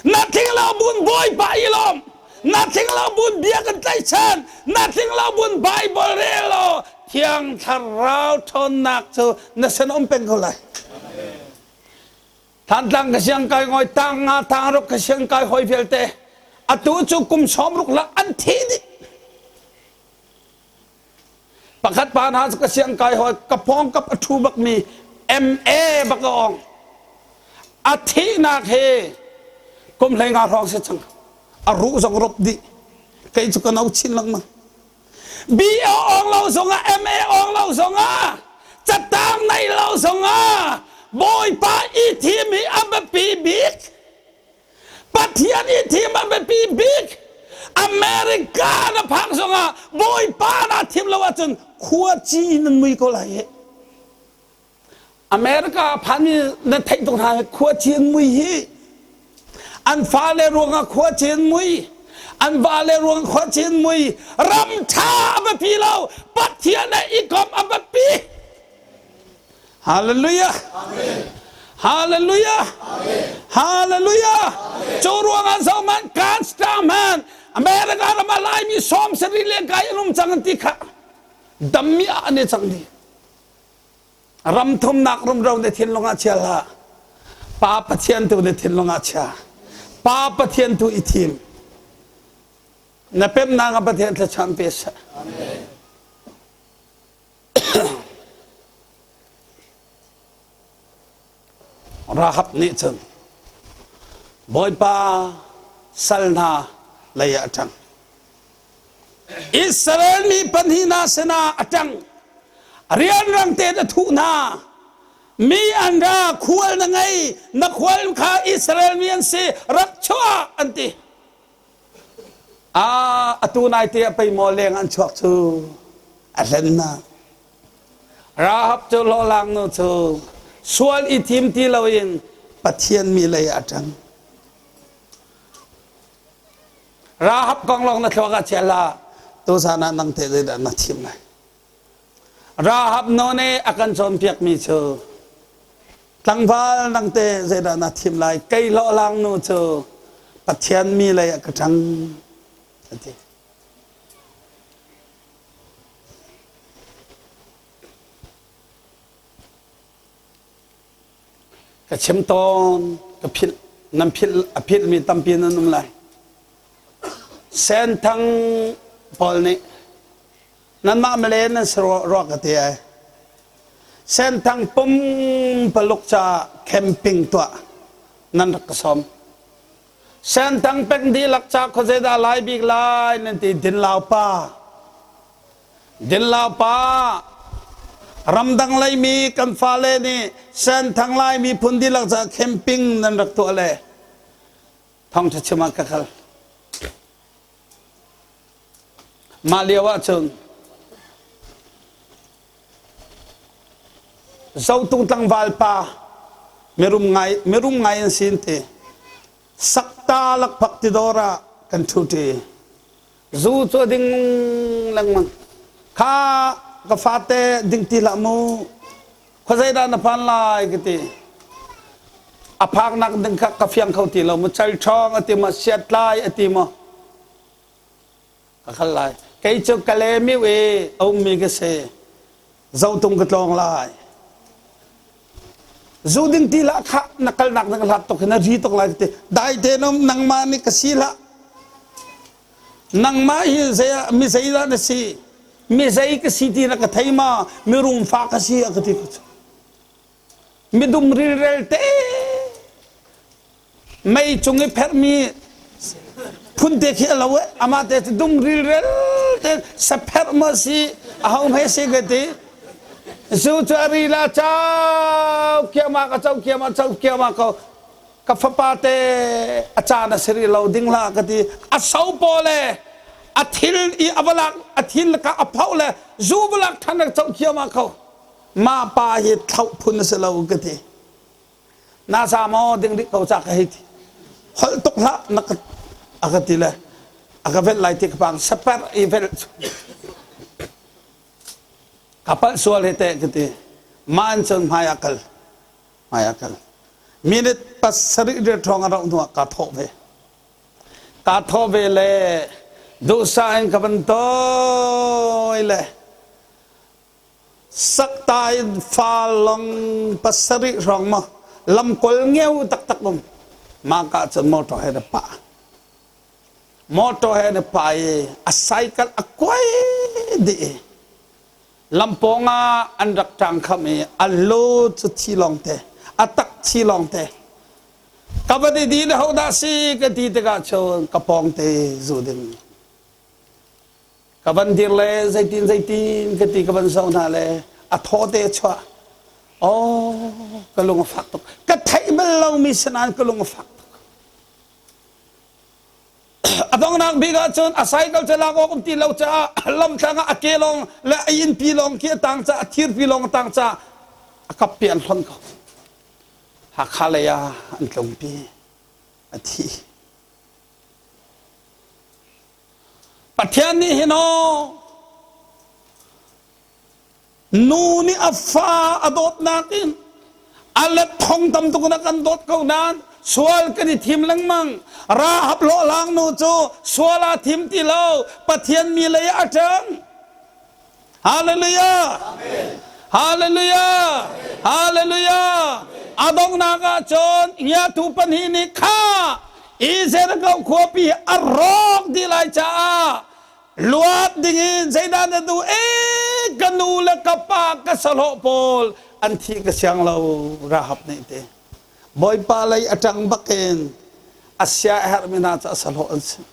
Na tling lo bun Bawipa i lawm. Na tling lo bun bia kan tlaihchan. Na tling lo bun Bible rel law Thiang Thlarau ṭhawnnak cu na sin um peng ko lai. Thantlang ka siangkai ngoi tang nga tang ruk ka siangkai hoi vialte atu cu kum sawm ruk la an thi dih. Pakhat pa hna cu ka siangkai hoi ka pawng kap a thu bak mi MA bak a ong. A thihnak he kum hlei nga hrawng si cang. A ruh zong rop dih. Kei cu ka no chin lengmang. BA ong lo zongah MA ong lo zongah catang nei lo zongah Bawipa i thim hi a biapi bik. Pathian i thim a biapi bik. America na phak zongah Bawipa na thim lo ahcun khuaci nan mui ko lai hi. America phanmi na theih tuk hna khuaci an mui hi an fale ruangah khuaci an mui an vale ruang khuaci an mui ram ṭha a biapi lo Pathian he i komh a biapi Hallelujah Hallelujah Hallelujah cu ruangah zohman kan star man America ram ah Laimi sawm sarih le kai an um cang an ti kha dammi ah an i cang dih Ram thumnak rumro na thinlung ah chia hlah. Pa Pathian tu na thinlung ah chia. Pa Pathian tu i thim. Na pemnak ah Pathian thluachuah pe seh. Rahab nih cun Bawipa sal hna lei ah a ṭang. Israel mi pahnih hna sinah a ṭang. Rianrang tein a thuh hna. Mi an ra, khual na ngei, na khual kha Israel mi an si, rak chuah an ti. Ah, atu nai te ah pei maw leng an chuak cu a hlen hna. Rahab cu hlawhlang nu cu sual i thim ti loin Pathian mi lei ah a ṭang. Rahab kong lawng na thluak ah chia hlah. Tuzan ah nang te zeidah na thim lai. Rahab nu nih a kan cawnpiakmi cu tlangval nang te zeidah na thim lai kei hlawhlang nu cu Pathian mi lei ah ka ṭang a ti. Ka chim tawn, ka philh, nan philh, a philhmi tampi nan um lai. Senthang pawl nih nanmah male nan si rua ka ti ai. Senthang pum paluk ca camping tuah nan rak ka sawm. Senthang pek dihlak ca khuazei dah lai bik lai nan ti Dinlau pa. Dinlau pa ramdang leimi kan fale nih Senthang lai miphun dihlak ca camping nan rak tuah le thawngṭha chim ah ka kal. Mah lio ahcun Zotung tlangval pa mirum ngai mirum ngai an sin ti. Sakta lakphak ti dawr ah kan ṭhu ṭi. Zu cu a ding lengmang. Kha ka fate ding ti hlah mu. Khuazei dah na phan lai ka ti. A phaknak ding kha ka fiang kho ti lo mu. Chal ṭhawng a ti maw, siatlai a ti maw. Ka kal lai. Kei cu Kalemiu i a ummi ka si. Zotung ka tlawng lai. Zu ding ti lah kha na kalnak na ka hlat tuk hi na ri tuk lai ka ti. Dai te nom nangmah nih ka si hlah. Nangmah hi zei mi zei dah na si? Mi zei ka si ti na ka thei ma? Mi rungfa ka si a ka ti. Midum rilrel te mei cung i pherhmi phun te khi a lo eh amah te cu dum rilrel te sapherh maw si aho hme si ka ti zu cu a ri la chau kiama ka chau kiama chau kiama ko ka fapa te a caan a si rih lo ding hlah ka ti a so paw le a thil i a valak a thil ka a phoh le zu valak than rak chau kiama ko mah pa hi thlauh phun a si lo ka ti Na za maw ding rih ko ca ka hei ti. Holh tuk hlah na ka a ka ti le a ka velh lai ti ka pang saper i velh ka palh sual he te ka ti. Ma an cun hmai ah kal hmai ah kal minute pasarih riat hrawng a rauh hnu ah kaa thawh ve. Kaa thawh ve le duhsah in ka van tawi le Sakta in fa long pasarih hrawng maw lamkol ngeu taktak um mah ka cun motor he na pah motor he na pah i a cycle a kuai dih i lampawng ah an rak ṭang kham i a lu cu thi lawng te a tak thi lawng te ka va di di na ho dah si ka ti tikah cun ka pawng te zu ding Ka van dir le zeitin zeitin ka ti ka van zoh hna le a thaw te chuah. Oh, ka lung a fak tuk. Ka theih bal lomi sinain ka lung a fak tuk. A donghnak bik ahcun a cycle cu lak awk um ti lo caah lamthlang ah a ke lawng le a innpi lawng khi a tang caah a thirpi lawng a tang caah a kappi an hlonh ko. Hakha lei ah an tlungpi. A thi. Pathian nih hin aw nu nih a fa a dawtnak in a let thong tam tuk na kan dawt ko nain sual kan i thim lengmang Rahab hlawhhlang nu cu sual aa thim ti lo Pathian mi lei ah a ṭang Hallelujah Hallelujah Hallelujah. A donghnak ah cun ngiatu pahnih nih kha Jericho khuapi a rawk dih lai caah luat dingin zeidah na duh e ka nu le ka pa ka sahlawh pawl an thi ka siang lo Rahab nih ti Bawipa lei a ṭang bakin a sia a herhmi hna cu a sahlawh an si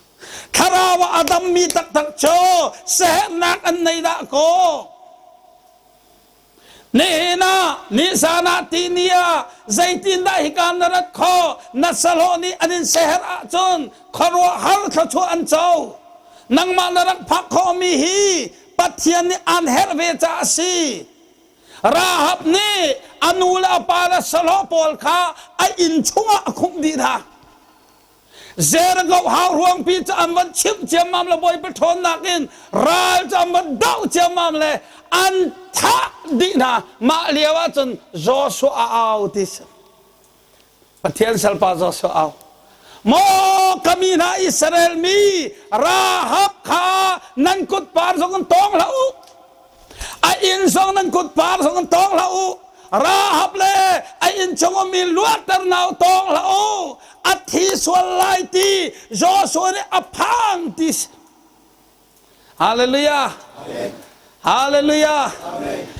thlarau ah a dammi taktak cu siaherhnak an nei dah kaw Nihin ah nizan ah tini ah zeitindah hika na rat khawh? Na sahlawh nih an in seher ahcun khuaruahhar thluachuah an co. Nangmah na rak phak khawhmi hi Pathian nih aan herh ve caah a si. Rahab nih a nu le a pa le sahlawh pawl kha a inn chungah a khumh dih hna. Jericho hauhruangpi cu an van chimh ciammam le Bawipa ṭhawnnak in ral cu an van doh ciammam le an thah dih hna. Mah lio ah cun Joshua a au ti si. Pathian salpa Joshua au. Maw ka mi hna Israel mi Rahab kha nan kut par zong in tawng hlah u. A inn zong nan kut par zong in tawng hlah u. Rahab le a inn chung ummi luatter nau tawng hlah u. A thi sual lai ti Joshua nih a phang ti Hallelujah. Hallelujah.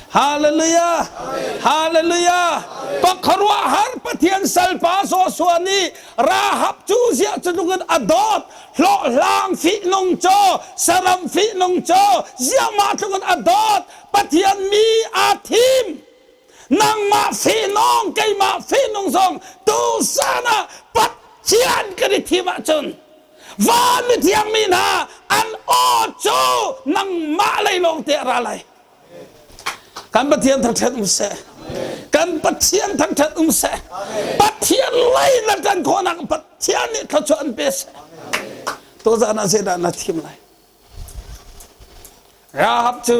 Hallelujah. Hallelujah. Pakharuahhar Pathian salpa Joshua nih Rahab cu ziah cu in a dawt hlawhhlang fihnung cu saram fihnung cu ziah mah tluk in a dawt Pathian mi aa thim nangmah fihnung keimah fihnung zong tuzan ah Pathian kan i thim ahcun van mithiang mi hna an aw cu nangmah lei lawng te a ra lai Kan Pathian thangṭhat um seh. Kan Pathian thangṭhat um seh. Pathian lei na ṭan khawhnak Pathian nih thluachuah an pe seh. Tuzan ah zeidah na thim lai? Rahab cu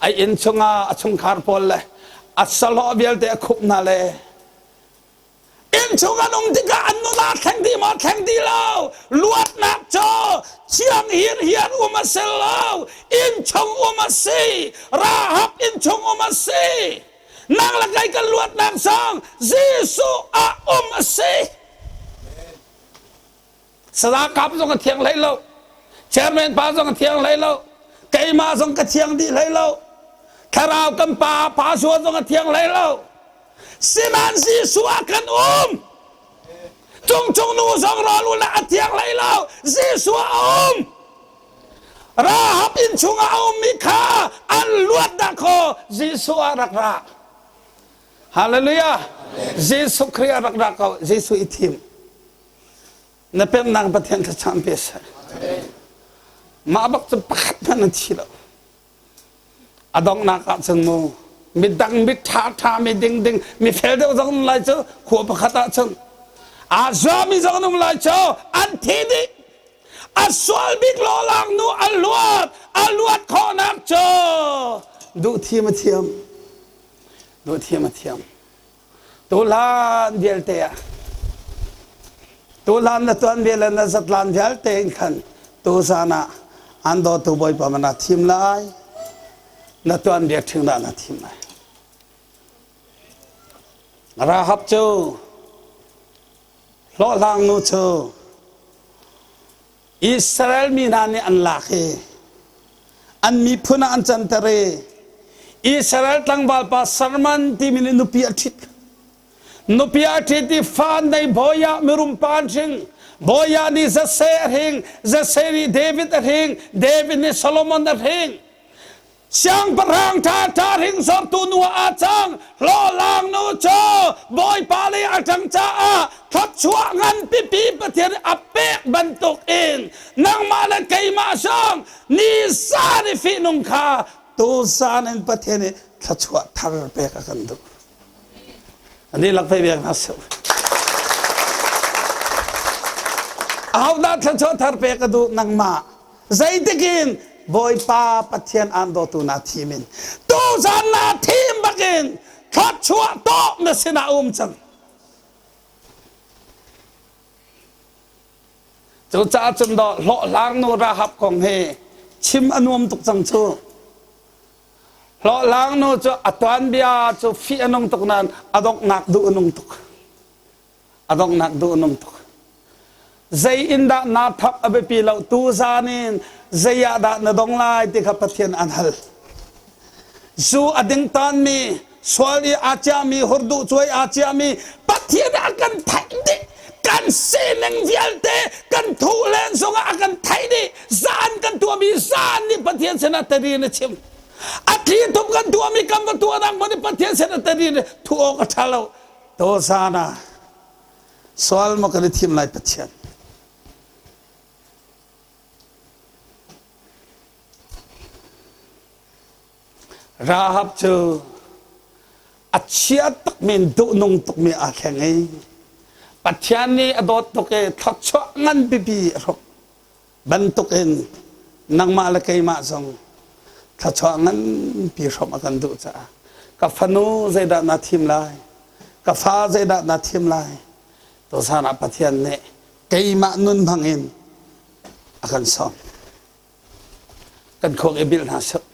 a inn chungah a chungkhar pawl le a sahlawh vialte a khup hna le Innchung an um tikah an nun aa thleng dih maw thleng dih lo? Luatnak cu thiang hirhiar um a si lo. Innchung um a si. Rahab innchung um a si. Nang le kei kan luatnak zong Jesuh ah um a si. Sada kap zong a thiang hlei lo. Chairman pa zong a thiang hlei lo. Keimah zong ka thiang dih hlei lo. Thlarau kan pa pa sua zong a thiang hlei lo. Sinan Jesuh ah kan um. Cungcung nu zong rawl ul a thiang hlei lo. Jesuh a um. Rahab inn chungah a ummi kha an luat dah khaw Jesuh ah rak ra. Hallelujah. Jesuh Khrih ah rak ra ko. Jesuh i thim. Na pemnak Pathian thlacam pe seh. Mah bak cu pakhat hmanh an thi lo. A donghnak ah cun mu midang mi ṭha ṭha mi ding ding mi fel deuh zong um lai cu khua pakhat ah cun aa zuami zong um lai cu an thi dih. A sual bik lawlang nu a luat a luat khawhnak cu duh thiam a thiam duh thiam a thiam. Tuhlan vialte ah tuhlan na tuanbia le na zatlan vialte in khan tuzan ah an dawtu Bawipa ma na thim lai na tuanbia ṭhing dah na thim lai. Rahab cu hlawhhlang nu cu Israel mi hna nih an lak i an miphun ah an canter i Israel tlangval pa Sarman timi nih nupi a ṭhit. Nupi a ṭhit i fa nei bawi ah mirum pa an hring. Bawi ah nih Jesse a hring, Jesse nih David a hring, David nih Solomon a hring. Siangpahrang ṭhaṭha hringsortu nu ah aa cang. Hlawhlang nu cu Bawipa lei a ṭang caah thluachuah ngan pipi Pathian a pek bantuk in nangmah le keimah zong nizan i fihnung kha tuzan in Pathian nih thluachuah thar pek a kan duh. An dihlak fei bek hna seh. Ahodah thluachuah thar pek a duh nangmah? Zeitik in Bawipa Pathian aan dawtu na thim in tuzan na thim bakin thluachuah tawh na sinah a um cang. Cucaah cun dawh hlawhhlang nu Rahab kong hi chim a nuam tuk cang cu. Hlawhlang nu cu a tuanbia cu fih a nung tuk nain a donghnak duh a nung tuk. A donghnak duh a nung tuk. Zei in dah naa thap a biapi lo tu zan in zei ah dah na dong lai ti kha Pathian an hal. Zu a ding taanmi, sual i aa ciami, hurduh cuai aa ciami, Pathian a kan theih dih. Kan sining vialte kan thuh len zongah a kan theih dih. Zan kan tuahmi zan nih Pathian sinah tari na chim. A thli thup kan tuahmi kan va tuahnak hmun i Pathian sinah tari thu awk a ṭha lo. To zan ah sual maw kan i thim lai Pathian. Rahab cu a chia tukmi duhnung tukmi aa thleng i Pathian nih a dawt tuk i thluachuah ngan pipi a hruk bantukin nangmah le keimah zong thluachuah nganpi hrawmh a kan duh caah ka fanu zeidah naa thim lai ka fa zeidah naa thim lai tuzan ah Pathian nih keimah nun hmang in a kan sawm kan khuk i bilh hna seh.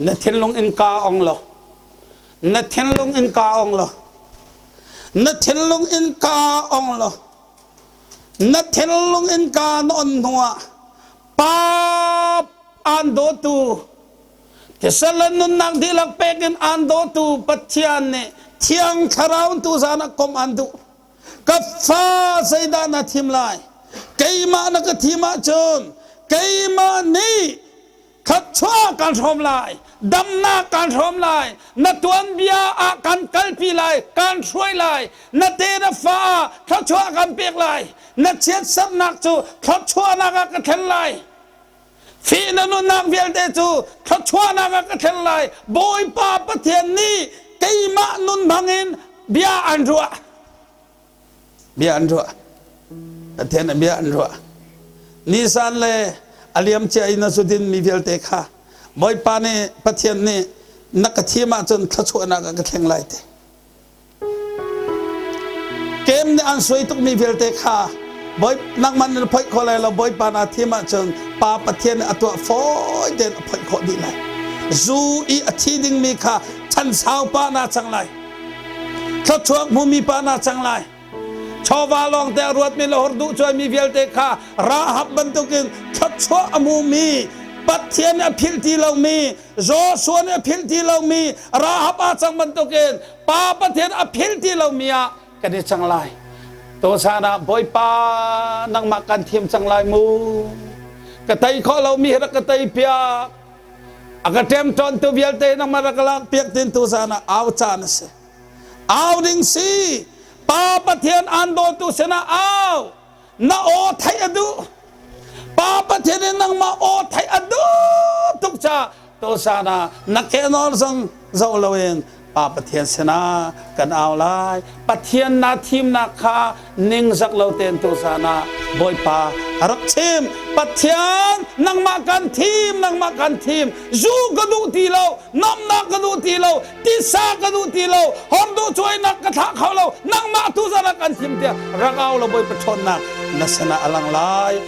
Na thinlung in ka ong lo. Na thinlung in ka ong lo. Na thinlung in ka ong lo. Na thinlung in ka na on hnuah pa aan dawtu Tisal le nunnak dihlak pek in aan dawtu Pathian nih Thiang Thlarau tu zan ah komh aan duh. Ka fa zeidah na thim lai? Keimah na ka thim ahcun keimah nih thluachuah kan hrawm lai, damnak kan hrawm lai, na tuanbia ah kan kalpi lai, kan hruai lai, na te na fa ah thluachuah kan pek lai, na chiatsernak cu thluachuahnak ah ka thlen lai. Fih na nunnak vialte cu thluachuahnak ah ka thlen lai. Bawipa Pathian nih keimah nun hmangin bia an ruah. Bia an ruah. Pathian nih bia an ruah. Nisan le a liamcia in na zudin mi vialte kha Bawipa nih Pathian nih na ka thim ahcun thluachuahnak ah ka thleng lai ti. Kem nih an suai tukmi vialte kha bawi nangmah na phoih kho lai lo bawipa naa thim ahcun Pa Pathian nih a tuah fawi tein a phoih khawh dih lai. Zu i a thi dingmi kha chansau pa naa cang lai. Thluachuak hmumi pa naa cang lai. Chawva lawng te a ruatmi le horduh cuaimi vialte kha Rahab bantukin thluachuah a hmumi Pathian nih a philh ti lomi Joshua nih a philh ti lomi Rahab aa cang bantukin Pa Pathian a philh ti lomi ah kan i cang lai. Tuchan ah Bawipa nangmah kan thim cang lai mu. Ka tei khawh lomi hi rak ka tei piak. A ka ṭemṭawntu vialte nangmah rak ka lak piak tin tuzan ah au caan a si. Au ding si. Pa Pathian aan dawtu sinah au. Na aw theih a duh. Pa Pathian in nangmah aw theih a duh tuk ca tusan ah na kenawl zong zoh loin Pa Pathian sinah kan au lai. Pathian na thimnak kha ningzak lo tein tusan ah Bawipa a rak chim. Pathian nangmah kan thim, nangmah kan thim. Zu ka duh ti lo, nomnak ka duh ti lo, tisa ka duh ti lo horduh cuainak ka thlah kho lo nangmah tu zan ah kan thim tiah rak au lo bawipa ṭhawnnak na sinah a lang lai.